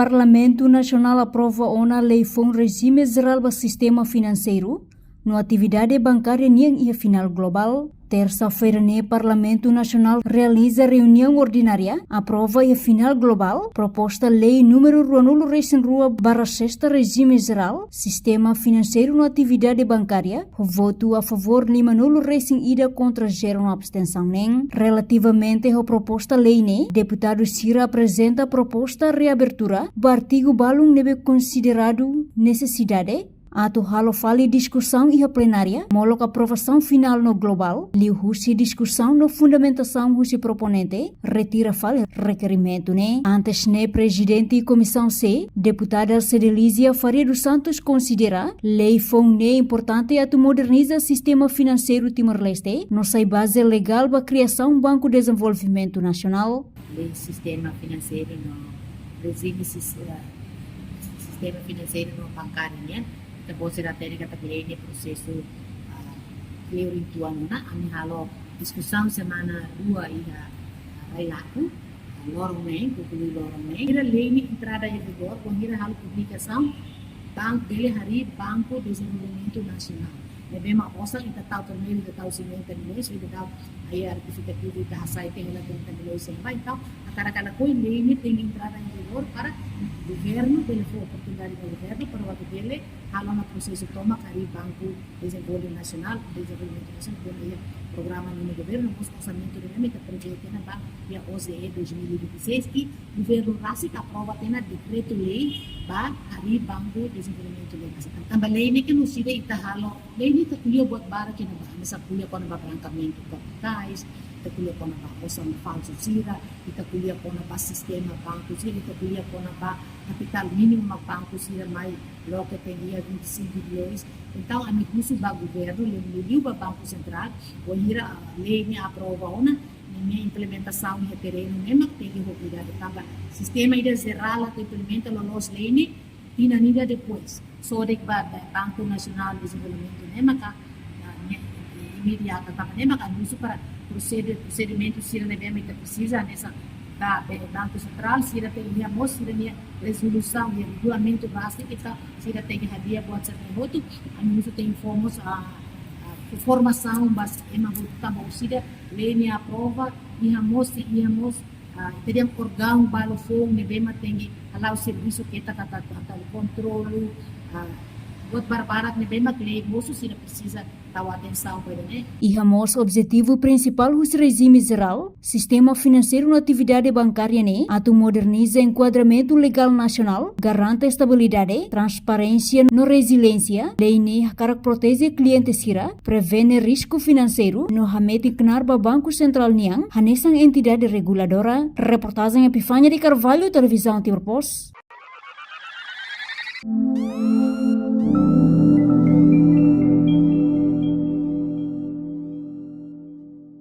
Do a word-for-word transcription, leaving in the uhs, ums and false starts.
Parlamentu Nasionál aprova ona lei foun rejime jerál ba sistema finanseiru no atividade bankária nian iha finál globál. Tersa-feira ne'e Parlamentu Nasionál realiza reuniaun ordinária, aprova iha finál globál proposta lei númeru ruanulu resin rua barra sesta rejime jerál sistema finanseiru no atividade bankária, ho votu a favór limanulu resin ida, kontra zero no abstensaun neen. Relativamente ho proposta lei ne'e, deputadu sira aprezenta proposta reabertura ba artigu balun ne'ebé konsideradu nesesidade atu halo fali diskusaun iha plenária, molok aprovasaun finál no globál, liuhusi diskusaun no fundamentasaun husi proponente, retira fali rekerimentu ne'e. Antes ne'e, Prezidente Komisaun C, Deputada Cedelizia Faria dos Santos konsidera lei foun ne'e importante atu moderniza sistema finanseiru Timor-Leste, no sai baze legál ba kriasaun Banku Dezenvolvimentu Nasionál. Lei sistema finanseiru no rejime sis-, eh, sistema finanseiru no bankáriu nian, ita-boot sira hatene katak lei ne'e prosesu, ah, kleur uitoan ona, ami halo diskusaun semana rua iha, ah, Railaku, ah, loron neen, konklui loron neen. Bainhira lei ne'e entrada em vigor, bainhira halo publikasaun, banku, bele harii Banku Dezenvolvimentu Nasionál. Ne'ebé mak osan ita tau primeiru, ita tau sinkuenta milhões, ita tau iha retifikativu ita hasai tiha hela trinta milhões sira ba. Entaun, hakarak ka lakohi, lei ne'e tenke entrada em vigor para governu, bele fó oportunidade ba governu para atu bele halo ona prosesu tomak harii Banku Dezenvolve Nasionál, Dezenvolvimentu Nasionál, kona-ba programa ninia governu, mós orsamentu ne'ebé mak ita prevee tiha ona ba iha O C E dois mil e vinte e seis, i governu rasik aprova tiha ona dekretu-lei ba harii Banku Dezenvolvimentu Nasionál. Tanba lei ne'e ke no sida ita halo, lei ne'e ita ko'alia buat barak iha ne'ebá, ami sei ko'alia kona-ba brankamentu kapitais, ita ko'alia kona-ba osan falsu sira, ita ko'alia kona-ba sistema banku sira, ita ko'alia kona-ba kapitál mínimu mak banku sira mai loke tiha iha vinte e cinco bilhões. Entaun, ami husu ba governu, liu, liu ba Banku Sentrál, bainhira, ah, lei ne'e aprova ona, ninia implementasaun iha terrenu ne'e mak tenke ho kuidadu tanba sistema ida jerál atu implementa loloos lei ne'e, tinan ida depois. Só de'it ba, ba Banku Nasionál Dezenvolvimentu ne'e maka, ah, ne'e, eh, imediata, tanba ne'e maka ami husu para prosede-, prosedimentu sira ne'ebé mak ita presiza, hanesan ba, be-, Banku Sentrál, sira tenke iha mós sira-nia rezolusaun, iha regulamentu báziku, ita sira tenke hadi'a buat sira-ne'e hotu, ami husu tenke fó mós, ah, ah, formasaun ba ema hotu tanba orsida lei ne'e aprova, iha mós, iha mós, ah, ita dehan órgaun balu foun ne'ebé mak tenke hala'o servisu ketak atu, atu, atu kontrolu, ah, buat barbarak ne'ebé mak lei mosu sira presiza tau atensaun ba ida-ne'e. Iha mós objetivu prinsipál husi rejime jerál sistema finanseiru no atividade bankária ne'e atu moderniza enkuadramentu legál nasionál, garante estabilidade, transparénsia no reziliénsia. Lei ne'e hakarak proteje kliente sira, prevene risku finanseiru no hametin knaar ba Banku Sentrál nian hanesan entidade reguladora. Reportajen Epifania de Carvalho, Televizaun Timor Post.